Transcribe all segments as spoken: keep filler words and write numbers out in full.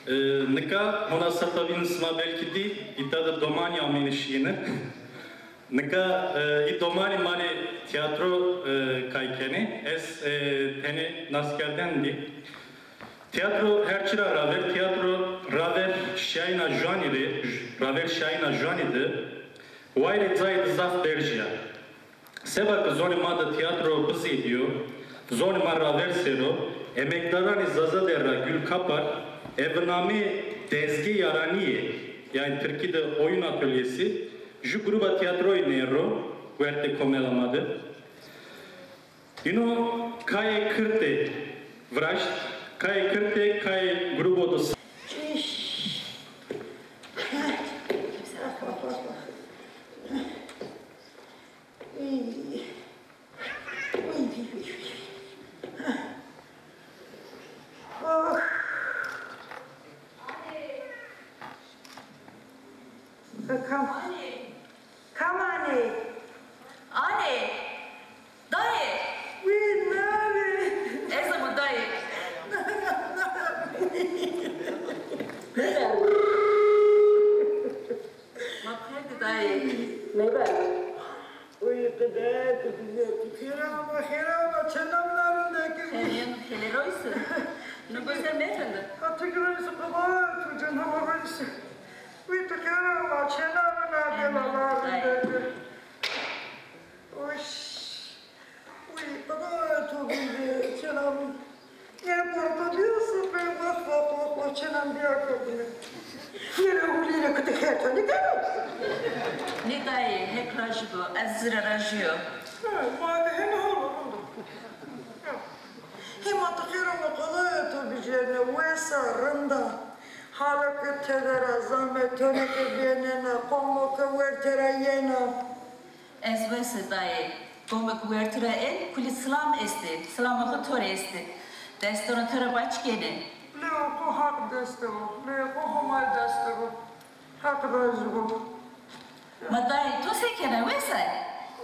E, nika hona seta vîn sima belkî dî, îta de domanî amêne şîyêne. Nika, e, î domanî ma rê tîyatro, e, kay kenê. Ez, e, tenê naskerdene dî. Tîyatro her çi ra raver, tîyatro raver şîyayîna juanî rê, raver şîyayîna juanî de wayirê cayê de zaf berjîya. Seba ke zonê ma de tîyatro bizêdîyo, zonê ma raver ser o, emekdaranê Zaza Derra Gül Kapar eve nameyê Dezgê Yaranîye, yanî tirkî de oyun atölyesi, ju gruba tîyatroyî nêro wertê komela ma de. Îno kayê Kirtê viraşt, kayê Kirtê, kayê grubo de. Kam, kam anê? Anê. Dayê. Wî nabê. Ez a bu dayê. Ma pêrdî dayê. Nêber. Uy, qide, qide, xêra ama, xêra ama, çenda mi na rindekir. Xêrîn, xêlê roysi. Nubuse mefende. Ha, tu ki roysi, qide, tu cenaba roysi. Uy, tu xêra ama, çenda mi na dela na rindekir. Uş. Uy, qide, tu bî, çenda mi. Nê porto dîyo sipê, wax, wax, wax, wax, çenan bîya kerdine. Nê re hulî re kiti xêr to nîkeno. Nê dayê, Hek rajî bo, ez zî ra rajî yo. Ha, ma de hema hol o. Hema ti xêr ama, qolaya to bijêrine, wes a, rind a. Halo ke tede ra zame, tone ke vênena, qomo ke werte ra yena. Ez wes a dayê. Qomê ke wertî ra ên, kulî silam estê. Silamê xo to rê estê. Destona to ra bac kenê. Lê xo Haq dest de bo. Lê xo Homay dest de bo. Haq razî bo. Ma dayê, to se kena, wes ay?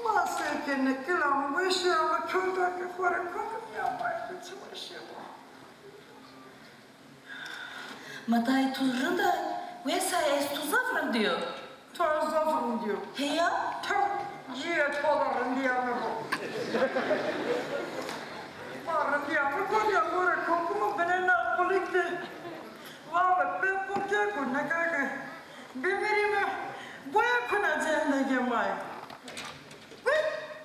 Ma se kenê, kilam weş ê ama kewta ke xo rê kotî nîya, ma ke çi weş ê bo. Ma dayê, to rind a, wes a, ez to zaf rindî yo. To ez zaf rindî yo. Heya? Tew, cîyê to de rindîya mi bo. Ma rindîya mi kotî ya, xo rê kokime binê na qulik de. Vave, pê qo keko, nika ke bimirîme, boya kuna cendegê ma yê. Uy,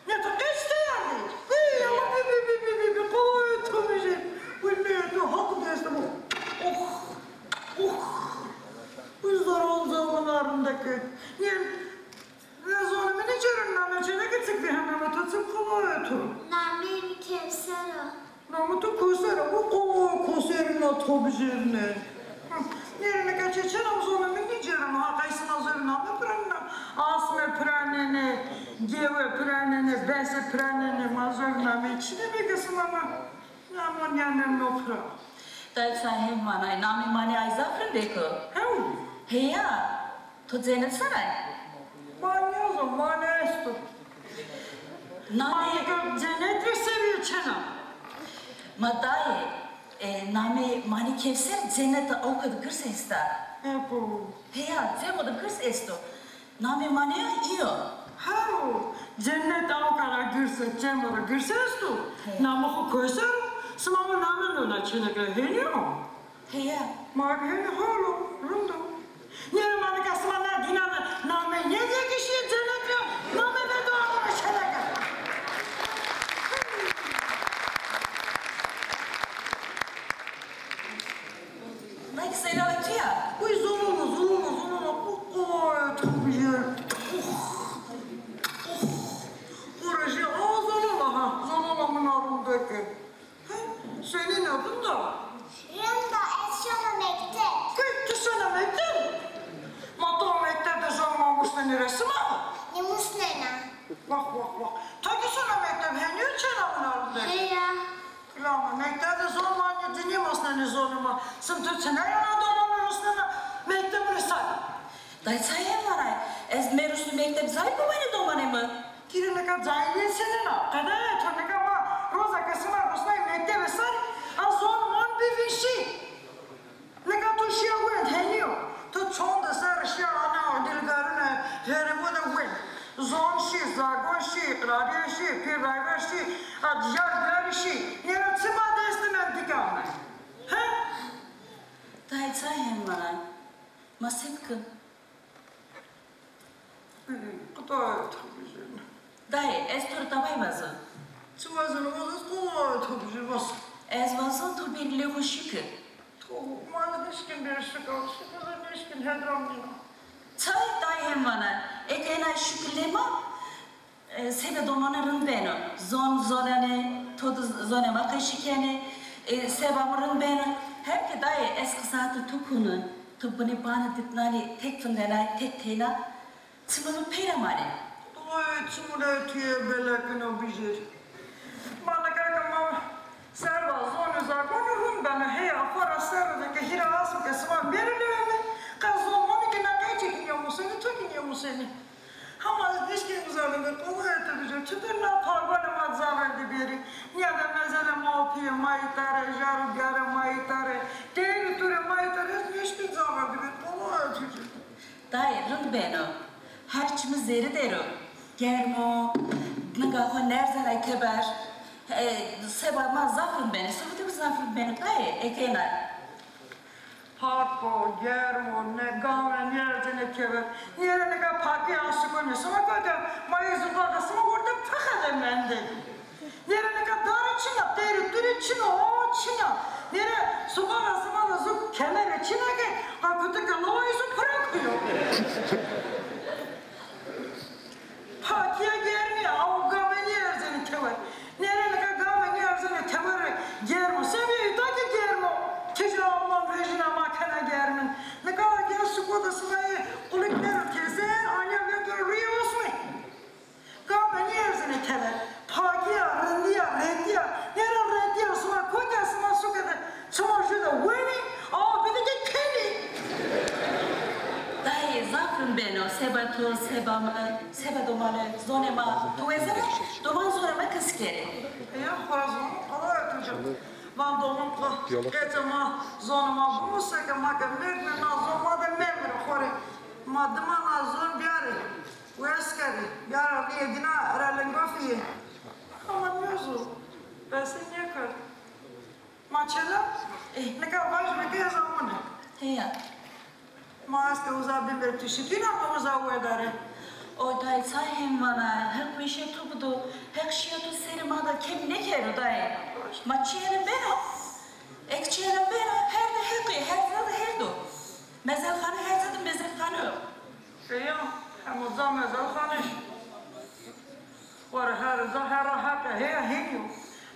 nê to qeç teyarî. Uy, ama bi, bi, bi, qoloyê to bijê. Uy, nê to Haq dest bo. Oh, oh. Uy, zoron zonon a rindeke. Nê, nê zonê mi nêcêreno, namê çêneke, çik vî hem namê to, çik qoloyê to. Nameyê mi Kewser o. Namê to Koser a, bu qo Koserîna to bijêrine. Nêrê nika çê çend a, zonê mi nêcêreno, ha qey sima zerrî name piranena, asme piranenê, gewe piranenê, bese piranenê, ma zerrî namê çinê bê ke sima na, namo nîyanê no pira. Dayê, ça hên manay, namê manê ay zaf rindek o. Hew. Heya. To cenet ser ay? Ma nêzon, ma nêesto. Namê... Ma nika cenet rê sevîye çena. Ma dayê, e, namê manê Kewser ceneta awka de girs esta. Ebo. Heya, cemo de girs esto. Namê maneya î yo. Hew, ceneta awka ra girs, cemo ra girs esto. He. Namê xo Kewser o, sima mi namê nona çêneke, hênî yo? Heya. Ma hênî hol o, rind o. Nêrê ma nika sima na dîna de namê nêdîyê ke şîyê cenet ya, namê nêdo ama çêneke. Belkî Zeynalê tu ya? Uy, zonon o, zonon o, zonon o. Uy, to bijêr. Ux, ux. Xo rê jê awa zonon a ha, zonon a mi na rindeke. He, senîn a, rind a? Rind a, ez şona mekteb. Kî, ti şona mekteb? Ma to mekteb de zonê ma musnenê resima? Nêmusnena. Wax, wax, wax. Ta kî şona mekteb, henî yo çêna mi na rindek? Heya. Kilama, mekteb de zonê ma nî, ti nêmusnenê zonê ma. Sim to çinay ra na domanê rusnena mekteb rê sarî? Dayê, ça hên manay? Ez merusnî mekteb, cayî bimanê domanê mi. Tîrê nika cayî nêsenena. Qedaya to nika ma roza ke sima rusnay mektebê sarî, a zon mon bivîn şî. Nika to şî Zagon şî, qiralîye şî, pîr rayver şî, a jar diyarî şî. Nêra çima destê mendîkan? He? Dayê, çay hem vana. Ma se bikin? Qitayê to bijêrî. Dayê, ez to rê tabay vazo. Çi wazeno waz, ez qolay to bijêrî, waz. Ez vazo to bêrî lê xo şikir. To, ma ez nişkin bêrî şikir, şikir ez nişkin, hedram nîno. Çay, dayê hem vana, eke ena şikir lê ma, e, seba domanî rind beno. Zon zonenê, to de zonê ma qesî kenê, e, seba mi rind beno. Her ke dayê, ez qisatê to kuno, to binê banê diknanî tek vindenay, tek teyna. Çimê mi pey ra manê. Oy, çimû rê tu yê belekino bijêr. Ma nika ke ma serba zonî zagonî rind bena, heya xo ra serrî de ke hîrê asmî ke sima bêrî lewê mi, qe zon monî ke na qey çekî nêmusenî, to kî nêmusenî. Hama ez nişkîn zerrî de qolay to bijêr. Çitur na pagonê ma zaferdî bêrî. Nîya de mezelê ma û pîyê ma îta rê, jar û diyarê ma îta rê, teyr û turê ma îta rê, ez nişkîn zaferdî bêrî. Qolay to bijêr. Dayê, rind beno. Her çimî zêrî der o. Germ o, ninga xo nêerzenay teber. E, seba ma zaf rind benê, seba de zaf rind benê dayê, eke ena. Pak o, germ o, ne game nêerzenê teber. Nêrê nika pakîya asiko nê. Sima kotî ya, ma yê zûbaxê sima werte pexe de mendê. Nêrê nika dare çin a, teyr û turî çin o, awa çin a. Nêrê zûbaxa sima de zû kemere çin a ke, a kutike lawayî zû pira kuyo. Pakîya germî ya, awa game nêerzenê teber. Nêrê nika game nêerzenê teber rê germ o. Se bîyo îta kî germ o. Tîja Alman vejîna ma kena germin. Nika gel suko de sima yê qulik der o têse, anîya vêrdo rîyê osmî. Game nêerzenê teber. Pakîya, rindîya, rendîya. Nêra rendîya sima kotî ya, sima suke de çima jû de wenî, awa bidike kenî. Dayê, zaf rind beno, seba to, seba mi, seba domanî, zonê ma. Tu wazena, doman zonê ma qesî kerê. Ya, xo ra zono, qala ya tu ca. Van doman qe-, qeçê ma, zonê ma bimusê ke ma ke merdîme na zon ma de memirê xo rê. Ma dima na zon biyarê. Wes kerê, biyara rîyê dîna ra lingofî yê. Hama nêzo, qesey nêkerd. Ma çêna? Eh. Nika vajîme ke ez amune. Heya. Ma estê uza bimir, tu şikîna ma uza wedare. O dayê, çay hem vana, Heq weşê to bido, Heq şîya to serê ma de kemî nêkero dayê. Ma çîyêne beno, eke çîyêne beno, her de Heq ê, her ca de her do. Mezelxane her ca de mezelxane o. Eya, hem uza mezelxane. Were her uza her ra Heq ê, heya hênî yo.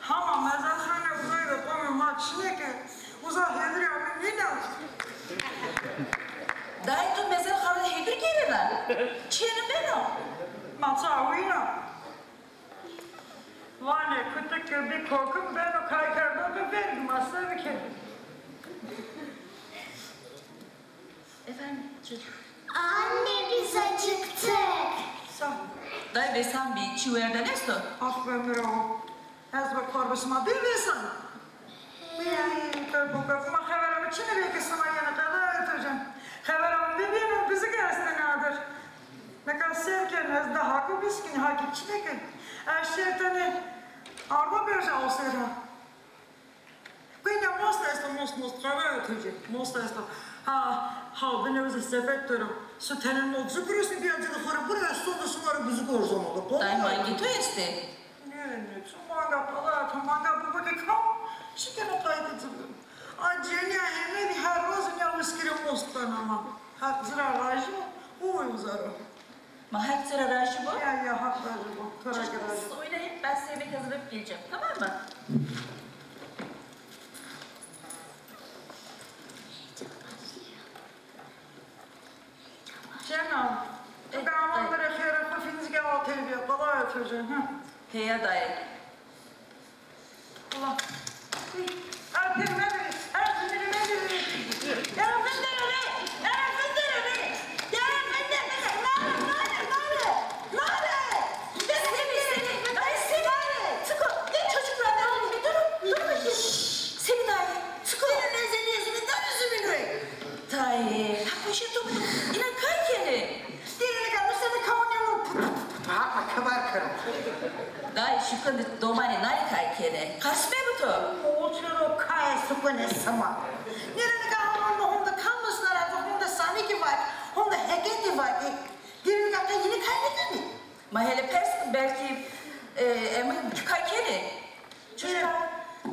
Hama mezelxane uzay de qomê ma çinê ke, uza hêdirîya mi nîna. Dayê, to mezelxane hêdir gêrena? Çêne beno? Ma ça wîna. Vanê kutik ke bî kokim beno kaykerdo ke vergî ma se bikerî. Efendim, çocuğum. Anne, biz acıktık. Sağ ol. Dayê, vêsan bî, çi werdene esto? Ax be mi ra wo. Ez be kor be sima bî vêsan. Ey, kök û kök, ma xevera mi çinê bê ke sima yenê qedayê to cen. Xevera mi bibîno, bizik estenê adir. Nika sêr kenê, ez de hako bîskîn, hakî çinê ke. Ez şêr tenê ardo berja o sêra. Qînya mosta esto, most, most, qedayê to cê. Mosta esto. Ha, ha, binê uza sepet der o. Su tenê not zu girosnê bîya ci de xo rê buro, ez sonde sima rê bizik orzono de. Dayê, mangê to estê? Nê, nê, çi manga, qedayê to, manga bibo ke kam şikeno qaytê ci de. A cenîya Hemedî her roz nîya wiskî rê most bena ma. Heq ci ra rajî bo, uwe uza ro. Ma Heq ci ra rajî bo. Ya, ya, Heq rajî bo. To ra kî rajî bo. Soyla hep ben seni hazırlayıp geleceğim, tamam mı? Cena, tu gaman bire xêre xo fîncike atê bîya, qedayê to cê, hı. Heya dayê. Allah. Erpir mediri, erpir mediri. Erpir mediri, erpir mediri. Erpir mediri. Nare, nare, nare, nare. Seni, seni, ay seni. Çıkın. Gel çocuklar, durun, durun, durun bakayım. Seni daha iyi. Çıkın. Senin ezeli yüzünü tam yüzümün renk. Dayê, ha paşa to, ina kay kenê. Dêrê nika nusene kawan yeno. Ha, ha, kaba Şikun de domanê nani kay kenê. Qers mebito. O çiro kay sukune sima. Nêrê nika hamon honde kalmış narazı, honde sanikî vat, honde heketî vat. Nêrê nika qey yine kay nêkenê. Ma hele pers kî belkî, e, eme kay kenê. Çocuklar,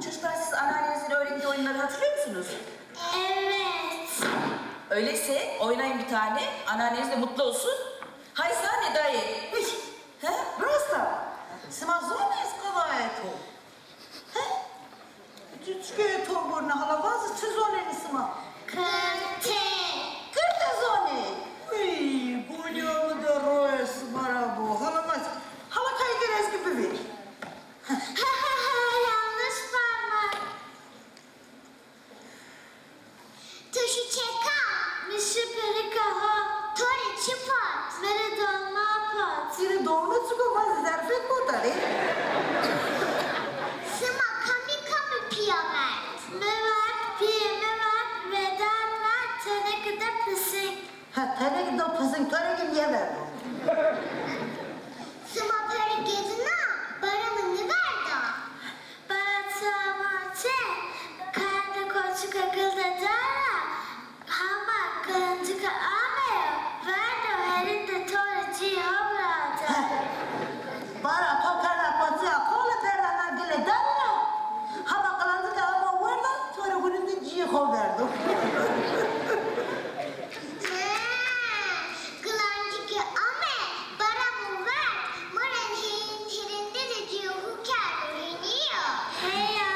çocuklar siz anneannenizin öğrettiği oyunları hatırlıyor musunuz? Evet. Öyleyse oynayın bir tane. Anneanneniz de mutlu olsun. Hay zanê dayê. He? Rast a. Sima zonê ez qedayê to. He? Çi, çi ke to gurne hala vaze, çi zonenê sima? Kirte. Kirte zonê. Uy, gonîya mi de roye sima ra bo. Hala vaze. Hala kay gere ez kî bivêrî. Yanlış parmak. Tu şu çeka, mi şu perika ha, to rê çi pat? Mi rê dolma pat. Ti rê dolma çik o, va zerfet bota rê? Sima kamî kamî pîya verd? Mi verd pî, mi verd Vedat, verd teneke de pising. Ha, teneke de pising, teneke nêverdo. Sima perê gedina, bara mi nêverda. Bara çama çê, kaya de koçike gil de dara, hama kilincike ameyo, verdo herîn de to rê cî ho virata. Bara to kerda koçiya kole, berda na gile dara, hama kilincike ama werda, to rê gurîn de cî ho verdo. He, kilincike ame, bara mi verd, mi rê hîrîn, hîrînde de cî ho kerdo, hînî yo. Heya.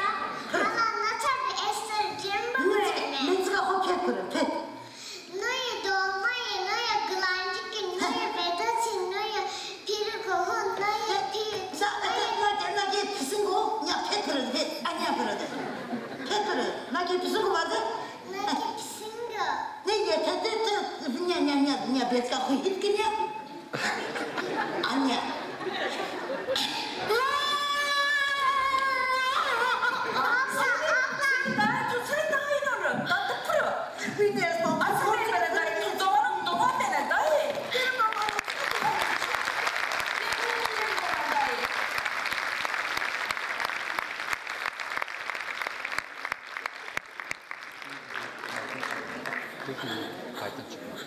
Hala na tabi ez to rê cem biverne. Mizika xo pê kure, pê. Noye dolmaye, noye kilincike, noye Vedatî, noye pîriko ho, noye pî, noye. Na ke pising o, nîya pê kure, pê, a nîya kure de. Pê kure, na ke pising o vaze. Na ke pising o. Ne ye, te, te, te, nîya, nîya, nîya, nîya, betka xo hît ki nîya. Anne. Abla, abla. Daha tutsaydı daha inanırım. Tatlı pırı. Bilmiyorum, abla. Asıl beni bana dayı. Domanım, doman beni dayı. Benim babam. Kayıttan çıkmış.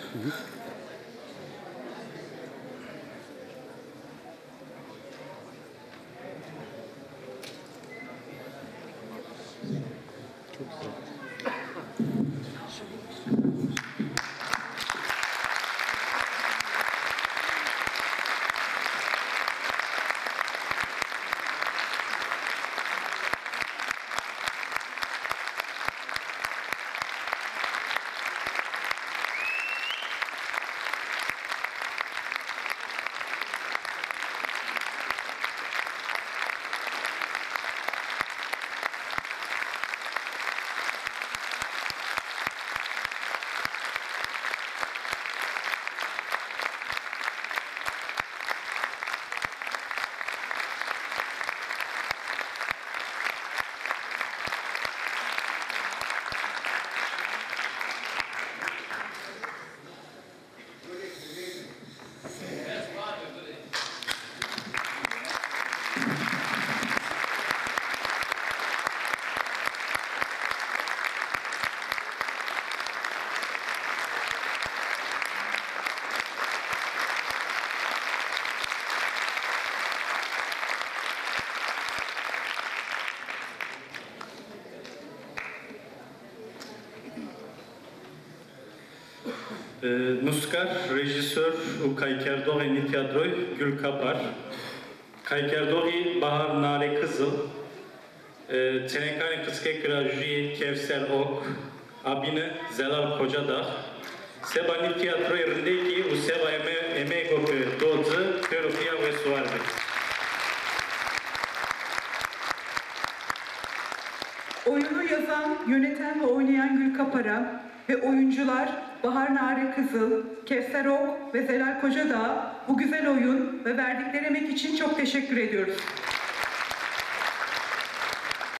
E, nuskar, rejîsor û kaykerdoxê nî tîyatroyî Gül Kapar, kaykerdoxî Bahar Nare Kızıl, e, çênekanê qicikekî ra jûyê Kevser Ok, a bîne Zelal Kocadağ, seba nî tîyatroyê rindekî û seba eme-, emego ke do ci, pêro pîya wes û war bê. Oyunu yazan, yöneten ve oynayan Gül Kapara ve oyuncular Bahar Nare Kızıl, Kevser Ok ve Zelal Kocadağ'a bu güzel oyun ve verdikleri emek için çok teşekkür ediyoruz.